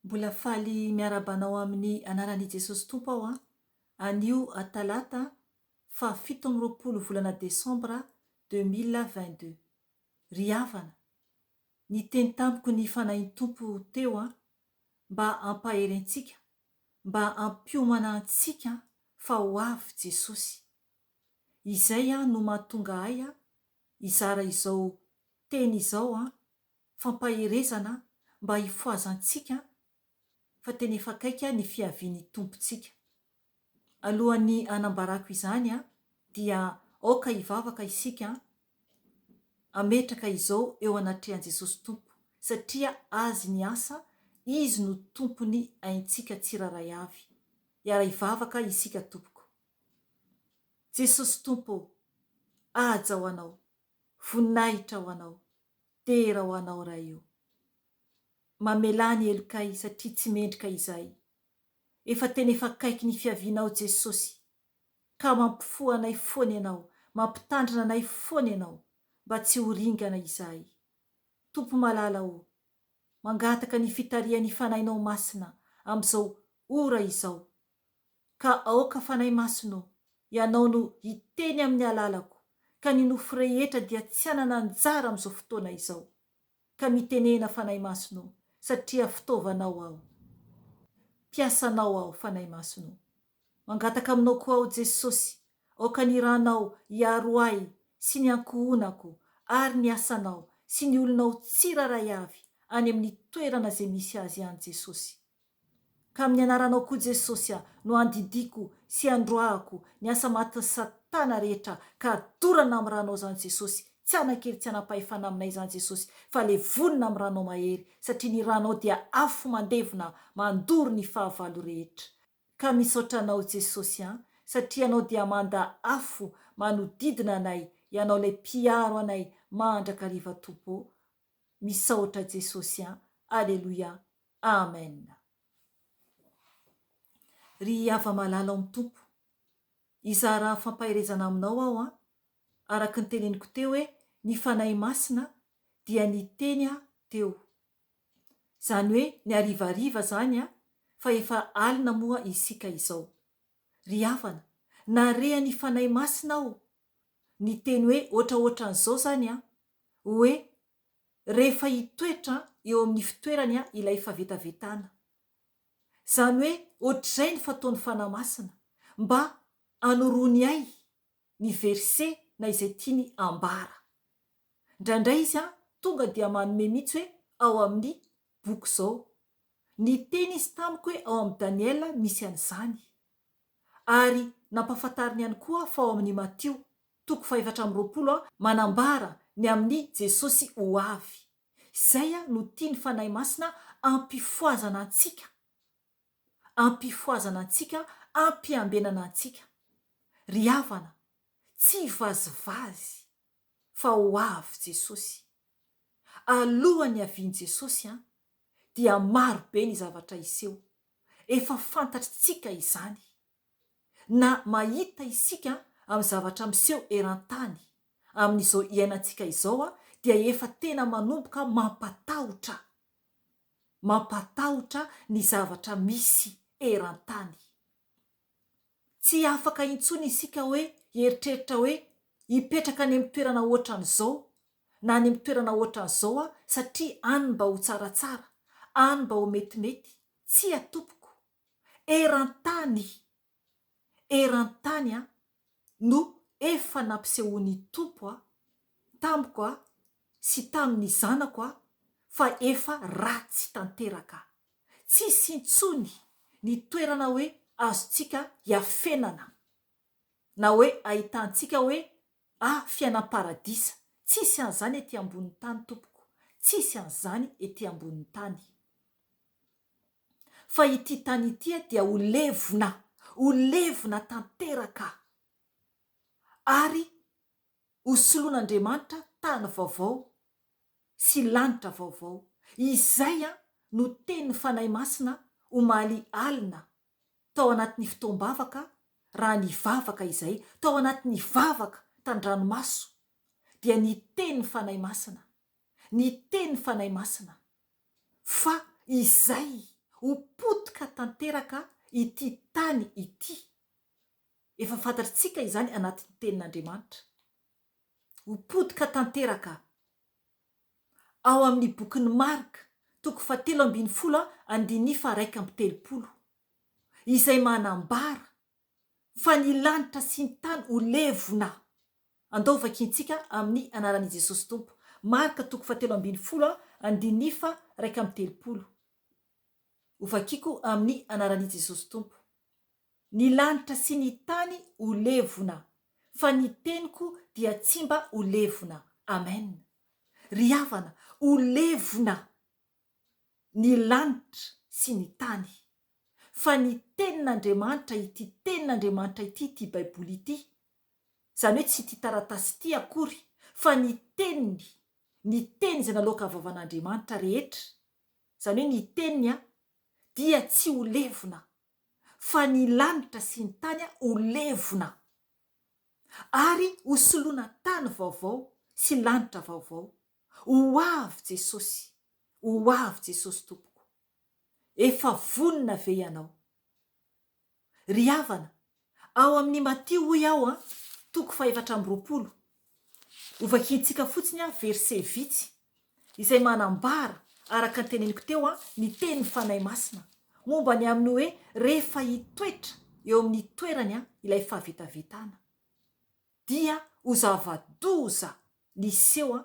Mbola faly miarahaba anao amin'ny anaran'i Jesosy Tompo aho an, anio talata faha 27 volana desambra 2022. Ry havana, niteny tamiko ny Fanahin'ny Tompo teo an, mba hampahery antsika, mba hampiomana antsika fa ho avy Jesosy. Izay an no mahatonga ahy hizara izao teny izao an, fampaherezana mba hifohazantsika fa tena efa akaiky ny fiavian'ny Tompontsika. Alohan'ny hanambarako izany dia aoka hivavaka isika hametraka izao eo anatrehan'i Jesosy Tompo satria Azy ny asa, Izy no Tompon'ny aintsika tsirairay avy. Hiara-hivavaka isika tompoko. Jesosy Tompo ô, haja ho Anao, voninahitra ho Anao, Dera ho anao Ray o. Mamelà ny helokay satria tsy mendrika izahay. Efa tena efa akaiky ny fiavianao Jesosy ka mampifoha anay foana Ianao, mampitandrina anay foana Ianao mba tsy ho ringana izahay. Tompo malala o, mangataka ny fitarihan'ny Fanahinao Masina amin'izao ora izao Ka aoka Fanahy Masina ô, Ianao no hiteny amin'ny alalako, ka ny nofo rehetra dia tsy hanana anjara amin'izao fotoana izao. Ka mitenena Fanahy Masina ô, satria fitaovanao aho. Mpiasanao aho Fanahy Masina ô. Mangataka aminao koa aho Jesosy, aoka ny ranao hiaro ahy sy ny ankohonako ary ny asanao sy ny olonao tsirairay avy any amin'ny toerana izay misy azy any Jesosy. Ka amin'ny anaranao koa Jesosy a, no andidiako sy androahako ny asa matin'i satana rehetra ka dorana amin'ny ranao izany Jesosy, tsy hanan-kery tsy hanam-pahefana aminay izany Jesosy fa levonina amin'ny ranao mahery satria ny ranao dia afo mandevona mandoro ny fahavalo rehetra. Ka misaotra anao Jesosy a, satria ianao dia manda afo manodidina anay, ianao ilay mpiaro anay mandrakariva Tompo ô. Misaotra Jesosy a, Aleloia. Amen. Ry hava-malala ao amin'ny Tompo, hizara fampaherezana aminao aho an, araka ny teneniko teo hoe ny Fanahy Masina dia niteny aho teo. Izany hoe ny harivariva izany an, fa efa alina moa isika izao. Ry havana, nahare ny Fanahy Masina aho niteny hoe ohatraohatran'izao izany an, hoe rehefa hitoetra eo amin'ny fitoerany ilay fahavetavetana. Izany hoe ohatr'izay ny fataon'ny Fanahy Masina mba hanoroany ahy ny verset na izay tiany ambara. Indraindray izy tonga dia manome mihitsy hoe ao amin'ny boky izao. Niteny izy tamiko hoe ao amin'ny Daniela misy an'izany. Ary nampahafantariny ihany koa fa ao amin'ny Matio. toko faha-24 manambara ny amin'i Jesosy ho avy. Izay no tian'ny Fanahy Masina hampifohazana antsika, hampifohazana antsika, hampiambenana antsika. Ry havana, tsy hivazivazy fa ho avy Jesosy. Alohan'ny havian'i Jesosy dia maro be ny zavatra hiseho. Efa fantatritsika izany. Na mahita isika amin'ny zavatra miseho eran-tany amin'izao iainantsika izao dia efa tena manomboka mampatahotra, mampatahotra ny zavatra misy eran-tany. Tsy afaka intsony isika hoe hieritreritra hoe hipetraka any amin'ny toerana ohatran'izao na any amin'ny toerana ohatran'izao aho satria any mba ho tsaratsara, any mba ho metimety. Tsia tompoko. Eran-tany, eran-tany an, no efa nampisehoan'ny Tompo an, tamiko an, sy tamin'ny zanako an, fa efa ratsy tanteraka. Tsisy intsony ny toerana hoe azontsika hiafenana, na hoe ahitantsika hoe ah fiainam-paradisa. Tsisy an'izany ety ambonin'ny tany tompoko, tsisy an'izany ety ambonin'ny tany. Fa ity tany ity dia ho levona, ho levona tanteraka, ary ho soloan'Andriamanitra tany vaovao sy lanitra vaovao. Izay no tenin'ny Fanahy Masina omaly alina tao anatin'ny fotoam-bavaka, raha nivavaka izay, tao anatin'ny vavaka tan-dranomaso, dia niteny ny Fanahy Masina, niteny ny Fanahy Masina. Fa izay. Ho potika tanteraka ity tany ity. Efa fantatritsika izany anatin'ny Tenin'Andriamanitra. Ho potika tanteraka. Ao amin'ny bokin'i Marka, toko fahatelo ambinifolo andininy faha-31, izay manambara fa ny lanitra sy ny tany ho levona. Andao vakintsika amin'ny anaran'i Jesosy Tompo. Marka toko fahatelo ambinifolo andininy faha-31. Hovakiko amin'ny anaran'i Jesosy Tompo. Ny lanitra sy ny tany ho levona, fa ny teniko dia tsy mba ho levona. Amen. Ry havana, ho levona ny lanitra sy ny tany, fa ny tenin'Andriamanitra, ity tenin'Andriamanitra ity, ity Baiboly ity, izany hoe tsy ity taratasy ity akory, fa ny teniny, ny teny izay naloaka vavan'Andriamanitra rehetra, izany hoe ny teniny dia tsy ho levona, fa ny lanitra sy ny tany ho levona, ary ho soloina tany vaovao sy lanitra vaovao. Ho avy Jesosy, ho avy Jesosy tompoko. Efa vonona ve ianao? Ry havana, ao amin'ny Matio hoy aho an, toko fahefatra amby 20, hovakiantsika fotsiny an verset vitsy, izay manambara, araka ny teneniko teo an, ny tenin'ny Fanahy Masina, momba ny amin'ny hoe rehefa hitoetra eo amin'ny toerany an ilay fahavetavetana, dia ho zava-doza ny hiseho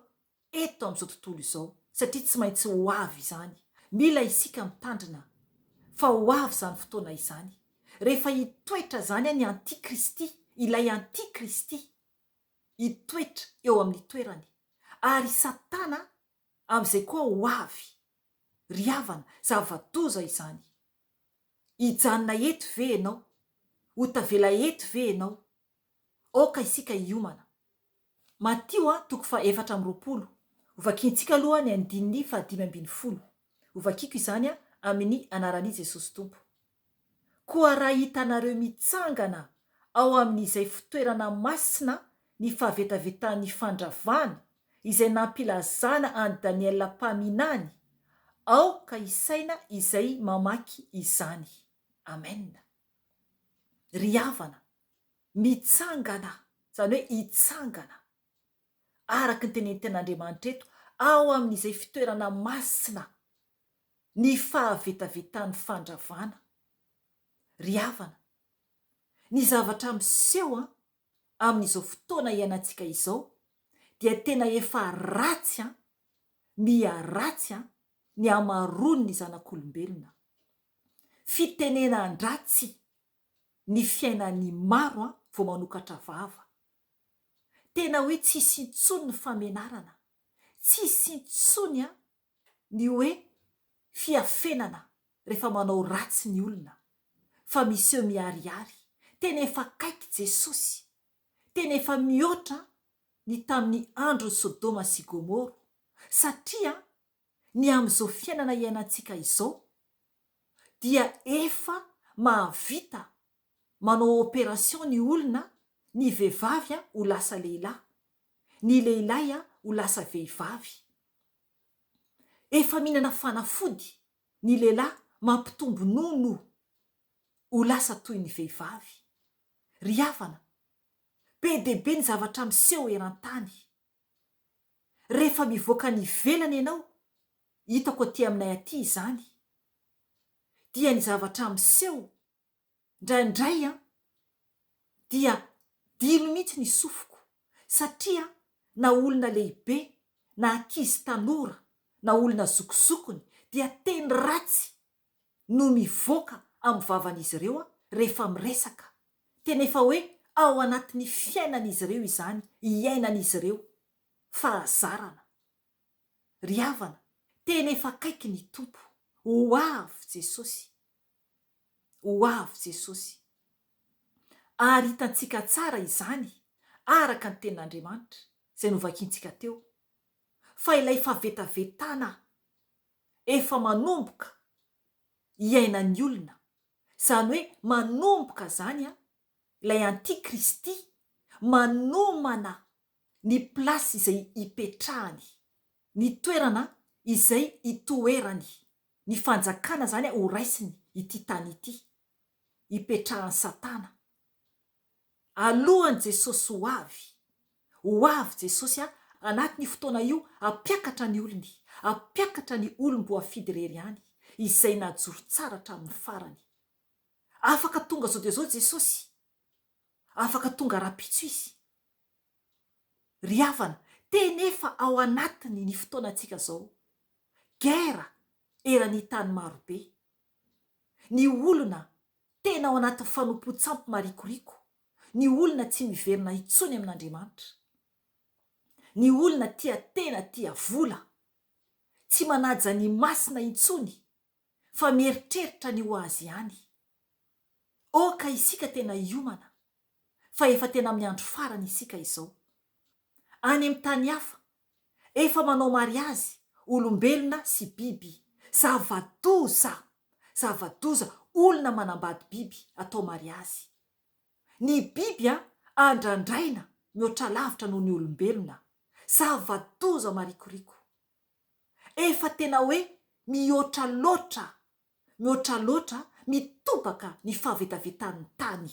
eto amin'izao tontolo izao, satria tsy maintsy ho avy izany. Mila isika mitandrina fa ho avy izany fotoana izany, rehefa hitoetra izany ny antikristy, ilay antikristy hitoetra eo amin'ny toerany, ary Satana amin'izay koa ho avy. Ry havana, zava-doza izany. Hijanona eto ve ianao? Ho tavela eto ve ianao? Aoka isika hiomana. Matio a, toko faha-24. Hovakintsika aloha ny andininy faha-15. Hovakiko izany amin'ny anaran'i Jesosy Tompo. Koa raha hitanareo mitsangana ao amin'izay fitoerana masina ny fahavetavetan'ny fandravana izay nampilazana an'i Daniela mpaminany, aoka hisaina izay mamaky izany. Amen. Ry havana, mitsangana, izany hoe hitsangana, araka ny tenenin'ny Tenin'Andriamanitra eto, ao amin'izay fitoerana masina ny fahavetavetan'ny fandravana. Ry havana, ny zavatra miseho amin'izao fotoana iainantsika izao dia tena efa ratsy an, miha ratsy an, ny hamaroan'ny zanak'olombelona. Fitenenan-dratsy ny fiainan'ny maro an vao manokatra vava. Tena hoe tsisy intsony ny famenarana, tsisy intsony an ny hoe fiafenana rehefa manao ratsy ny olona fa miseho miharihary, tena efa akaiky Jesosy, tena efa mihoatra ny tamin'ny andron'i Sodoma sy Gomoro, satria ny amin'izao fiainana iainantsika izao dia efa mahavita manao opération ny olona, ny vehivavy ho lasa lehilahy, ny lehilahy ho lasa vehivavy. Efa mihinana fanafody ny lehilahy mampitombo nono ho lasa toy ny vehivavy. Ry havana, be dia be ny zavatra miseho eran-tany. Rehefa mivoaka any ivelany ianao, hitako aty aminay aty izany, dia ny zavatra miseho Indraindray an, dia dilo mihitsy ny sofiko satria na olona lehibe na ankizy tanora na olona zokozokony dia teny ratsy no mivoaka amin'ny vavan'izy ireo rehefa miresaka, tena efa hoe ao anatin'ny fiainan'izy ireo izany, iainan'izy ireo, fahazarana. Ry havana, tena efa akaiky ny Tompo, ho avy Jesosy. Ho avy Jesosy. Ary hitantsika tsara izany araka ny Tenin'Andriamanitra izay novakintsika teo, fa ilay fahavetavetana efa manomboka iainan'ny olona, izany hoe manomboka izany ilay antikristy manomana ny place izay hipetrahany, ny toerana izay hitoerany. Ny fanjakana izany ho raisiny ity tany ity, hipetrahan'i Satana. Alohan'i Jesosy ho avy. Ho avy Jesosy anatin'io fotoana io hampiakatra ny olony, hampiakatra ny olom-boafidy irery ihany, izay najoro tsara hatramin'ny farany. Afaka tonga zao dia zao Jesosy. Afaka tonga rahampitso Izy. Ry havana, tena efa ao anatiny ny fotoanantsika zao. Guerre eran'ny tany marobe. Ny olona tena ao anatin'ny fanompoan-tsampy marikoriko. Ny olona tsy miverina intsony amin'Andriamanitra. Ny olona tia tena tia vola. Tsy manaja ny masina intsony fa mieritreritra ny ho azy ihany. Aoka isika tena hiomana fa efa tena amin'ny andro farany isika izao. Any amin'ny tany hafa, efa manao mariazy olombelona sy biby. Zava-doza! Zava-doza olona manambady biby atao mariazy. Ny biby andrandraina mihoatra lavitra noho ny olombelona. Zava-doza marikoriko. Efa tena hoe mihoatra loatra, mihoatra loatra, mitobaka ny fahavetavetan'ny tany.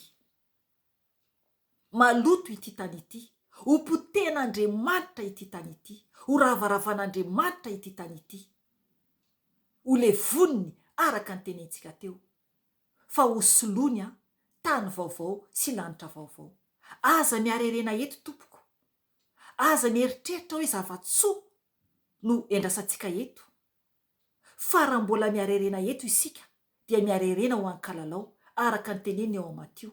Maloto ity tany ity. Ho potehin'Andriamanitra ity tany ity. Ho ravaravan'Andriamanitra ity tany ity. Ho levoniny araka ny tenentsika teo. Fa ho soloiny tany vaovao sy lanitra vaovao. Aza miharerena eto tompoko. Aza mieritreritra hoe zava-tsoa no endrasantsika eto. Fa raha mbola miharerena eto isika dia miharerena ho ankalalao araka ny teneniny ao amin'ny Matio.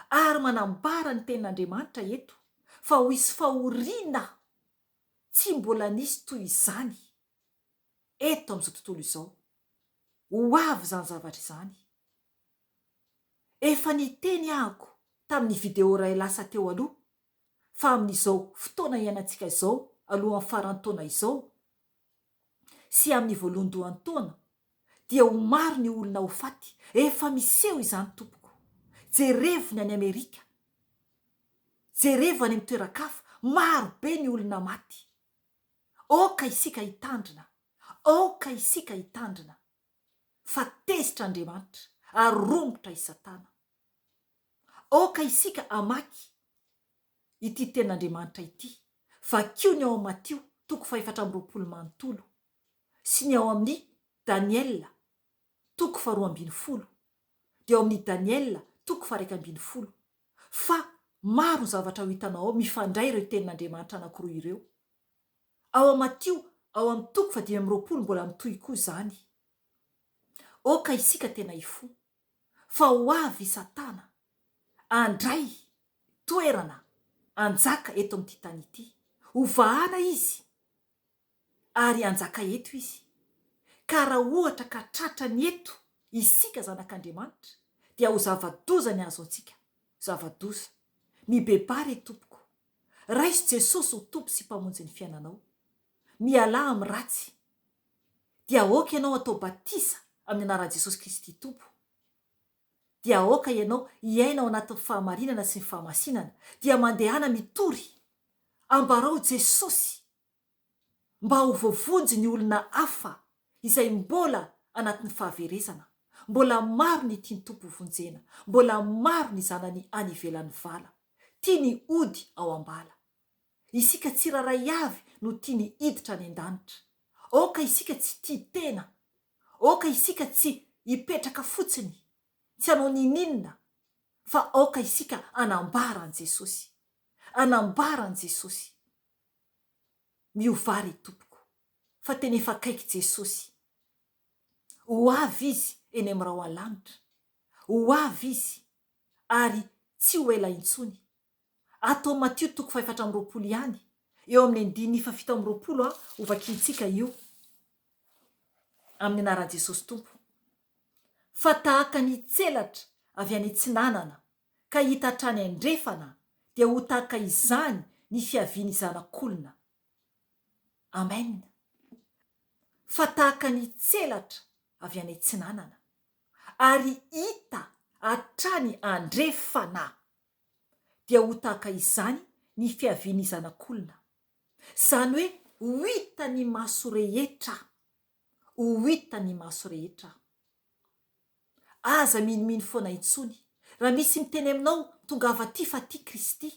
Ary manambara ny tenin'Andriamanitra eto fa ho hisy fahoriana tsy mbola nisy toy izany eto amin'izao tontolo izao. Ho avy izany zavatra izany. Efa niteny ahako tamin'ny video iray lasa teo aloha fa amin'izao fotoana iainantsika izao alohan'ny faran'ny taona izao sy amin'ny voalohandohan'ny taona dia ho maro ny olona ho faty, efa miseho izany tompoko, jerevo ny any Amerika, jerevo any amin'ny toeran-kafa, maro be ny olona maty, aoka isika hitandrina, aoka isika hitandrina fa tezitra Andriamanitra ary romotra i Satana. Aoka isika hamaky ity tenin'Andriamanitra ity. Vakio ny ao amin'ny Matio toko fahefatra amby 20 manontolo sy ny ao amin'ny Daniela toko faharoa 12, dia ao amin'ny Daniela toko faha 11, fa maro ny zavatra ho hitanao ao mifandray ireo tenin'Andriamanitra anankiroa ireo. Ao amin'ny Matio ao amin'ny toko faha 25 mbola mitohy koa izany. Aoka isika tena hifoha. fa ho avy i Satana handray toerana hanjaka eto amin'ity tany ity. Ho vahana izy ary hanjaka eto izy. Ka raha ohatra ka tratrany eto isika zanak'Andriamanitra dia ho zava-doza ny hahazo antsika. Zava-doza. Mibebaha re tompoko. Raiso Jesosy ho Tompo sy Mpamonjy ny fiainanao. Mialà amin'ny ratsy. Dia aoka ianao atao batisa amin'ny anaran'i Jesosy Kristy Tompo. Dia aoka ianao hiaina ao anatin'ny fahamarinana sy ny fahamasinana. Dia mandehana mitory. Ambarao Jesosy mba ho voavonjy ny olona hafa izay mbola anatin'ny fahaverezana. Mbola maro ny tian'ny Tompo hovonjena. Mbola maro ny zanany any ivelan'ny vala. Tiany hody ao am-bala. Isika tsirairay avy no tiany hiditra any an-danitra. Aoka isika tsy tia tena. Aoka isika tsy hipetraka fotsiny, tsy hanao n'inon'inona, fa aoka isika hanambara an'i Jesosy. Hanambara an'i Jesosy. Miovà re tompoko, fa tena efa akaiky Jesosy. Ho avy Izy eny amin'ny rahona lanitra. Ho avy Izy, ary tsy ho ela intsony. Ato amin'ny Matio toko fahefatra amby 20 ihany, eo amin'ny andininy fahafito amby 20 ho vakintsika io, amin'ny anaran'i Jesosy Tompo. Fa tahaka ny tselatra avy any atsinanana ka hita hatrany andrefana dia ho tahaka izany ny fiavian'ny Zanak'olona. Amen. Fa tahaka ny tselatra avy any atsinanana ary hita hatrany andrefana dia ho tahaka izany ny fiavian'ny Zanak'olona. Izany hoe ho hitan'ny maso rehetra. Ho hitan'ny maso rehetra. Aza minomino foana intsony. Raha misy miteny aminao, tongava aty fa aty Kristy.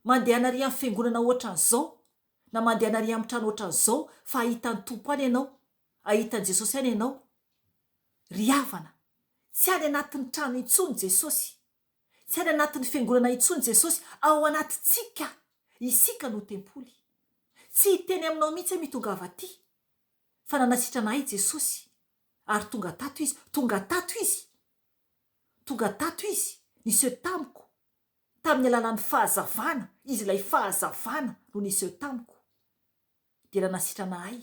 Mandehana ary amin'ny fiangonana ohatran'izao, na mandehana ary amin'ny trano ohatran'izao fa hahita ny Tompo any ianao, hahita an'i Jesosy any ianao. Ry havana, tsy any anatin'ny trano intsony Jesosy. Tsy any anatin'ny fiangonana intsony Jesosy, ao anatintsika. Isika no tempoly. Tsy hiteny aminao mihitsy aho mitongava aty, fa nanasitrana ahy Jesosy, ary tonga tato Izy. Tonga tato Izy. Tonga tato Izy, niseho tamiko, tamin'ny alalan'ny fahazavana, Izy ilay fahazavana no niseho tamiko. Dia nanasitrana ahy,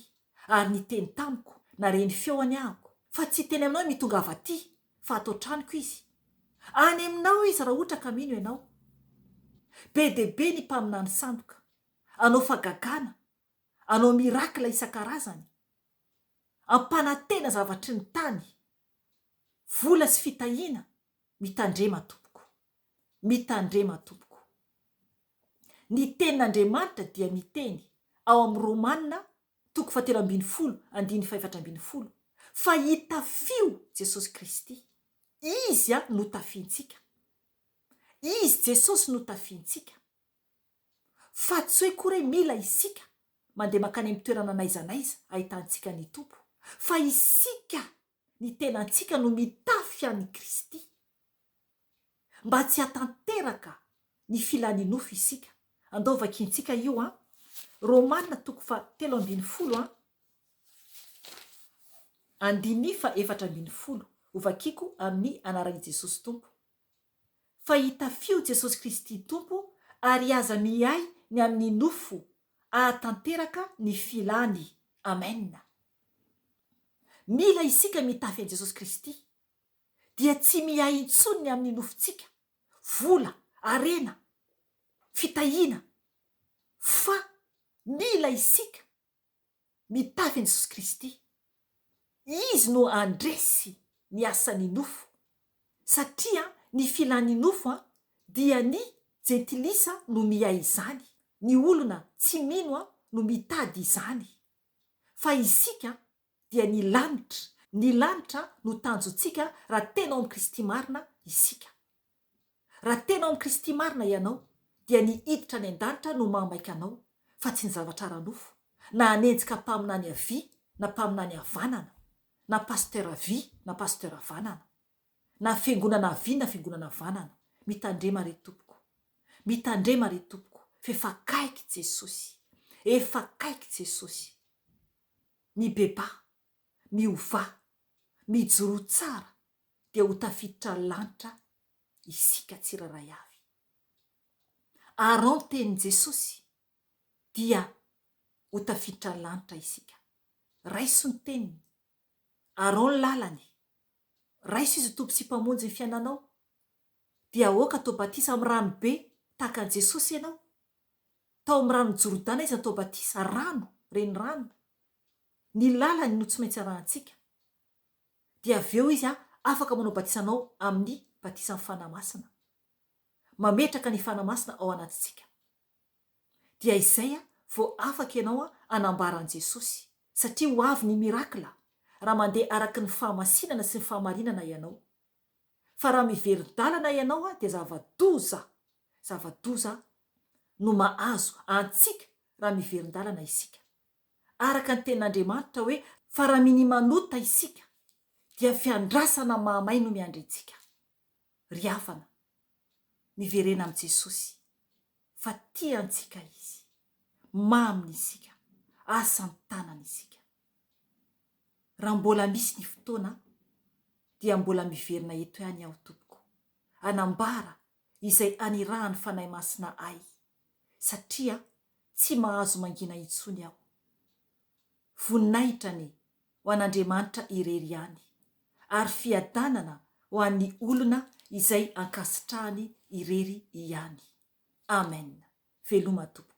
ary niteny tamiko, nare ny feony ahako, fa tsy hiteny aminao hoe mitongava aty, fa ato an-tranoko Izy. Any aminao Izy raha ohatra ka mino ianao. Be dia be ny mpaminany sandoka, hanao fahagagana, hanao miracle isan-karazany, hampanantena zavatry ny tany, vola sy fitahiana, mitandrema tompoko. Mitandrema tompoko. Ny tenin'Andriamanitra dia miteny ao amin'ny Romana toko fahatelo ambinifolo andininy fahefatra ambinifolo fa hitafio Jesosy Kristy. Izy no tafiantsika. Izy Jesosy no tafiantsika. Fa tsy hoe koa re mila isika mandeha mankany amin'ny toerana n'aiza n'aiza ahitantsika ny Tompo, fa isika ny tenantsika no mitafy an'i Kristy. Mba tsy hatanteraka ny filan'ny nofo isika. Andao vakintsika io an. Romana toko faha 13 an, andininy faha 14. Hovakiko amin'ny anaran'i Jesosy Tompo. Fa itafio Jesosy Kristy Tompo ary aza miahy ny amin'ny nofo ahatanteraka ny filany. Amen. Mila isika mitafy an'i Jesosy Kristy dia tsy miahy intsony ny amin'ny nofontsika, vola, harena, fitahiana, fa mila isika mitafy an'i Jesosy Kristy. Izy no handresy ny asan'ny nofo, satria ny filan'ny nofo dia ny jentilisa no miahy izany, ny olona tsy mino no mitady izany, fa isika dia ny lanitra, ny lanitra no tanjontsika raha tena ao amin'i Kristy marina isika. Raha tena ao amin'i Kristy marina ianao dia ny hiditra any an-danitra no mahamaika anao fa tsy ny zavatra ara-nofo, na hanenjika mpaminany havia na mpaminany havanana, na pasteur havia na pasteur havanana, na fiangonana havia na fiangonana havanana. Mitandrema re tompoko. Mitandrema re tompoko f'efa akaiky Jesosy. Efa akaiky Jesosy. Mibebaha, miovà, mijoroa tsara dia ho tafiditra lanitra isika tsirairay avy. Araho ny tenin'i Jesosy dia ho tafiditra lanitra isika. Raiso ny teniny, araho ny lalany, raiso Izy ho Tompo sy Mpamonjy ny fiainanao, dia aoka atao batisa amin'ny rano be tahaka an'i Jesosy ianao. Tao amin'ny ranon'i Jordana Izy natao batisa, rano, renirano. Ny lalany no tsy maintsy arahantsika. Dia avy eo Izy afaka manao batisa anao amin'ny batisan'ny Fanahy Masina. Mametraka ny Fanahy Masina ao anatintsika. Dia izay vao afaka ianao hanambara an'i Jesosy. Satria ho avy ny miracle raha mandeha araka ny fahamasinana sy ny fahamarinana ianao. Fa raha miverin-dalana ianao dia zava-doza, zava-doza no mahazo antsika raha miverin-dalana isika. Araka ny tenin'Andriamanitra hoe fa raha minia manota isika dia fiandrasana mahamay no miandry antsika. Ry havana, miverena amin'i Jesosy fa tia antsika Izy. Maminy isika, asan-tanany isika. Raha mbola misy ny fotoana dia mbola miverina eto ihany aho tompoko hanambara izay anirahan'ny Fanahy Masina ahy satria tsy mahazo mangina intsony aho. Voninahitra anie ho an'Andriamanitra irery ihany ary fiadanana ho an'ny olona izay ankasitrahany irery ihany. Amen. Veloma tompoko.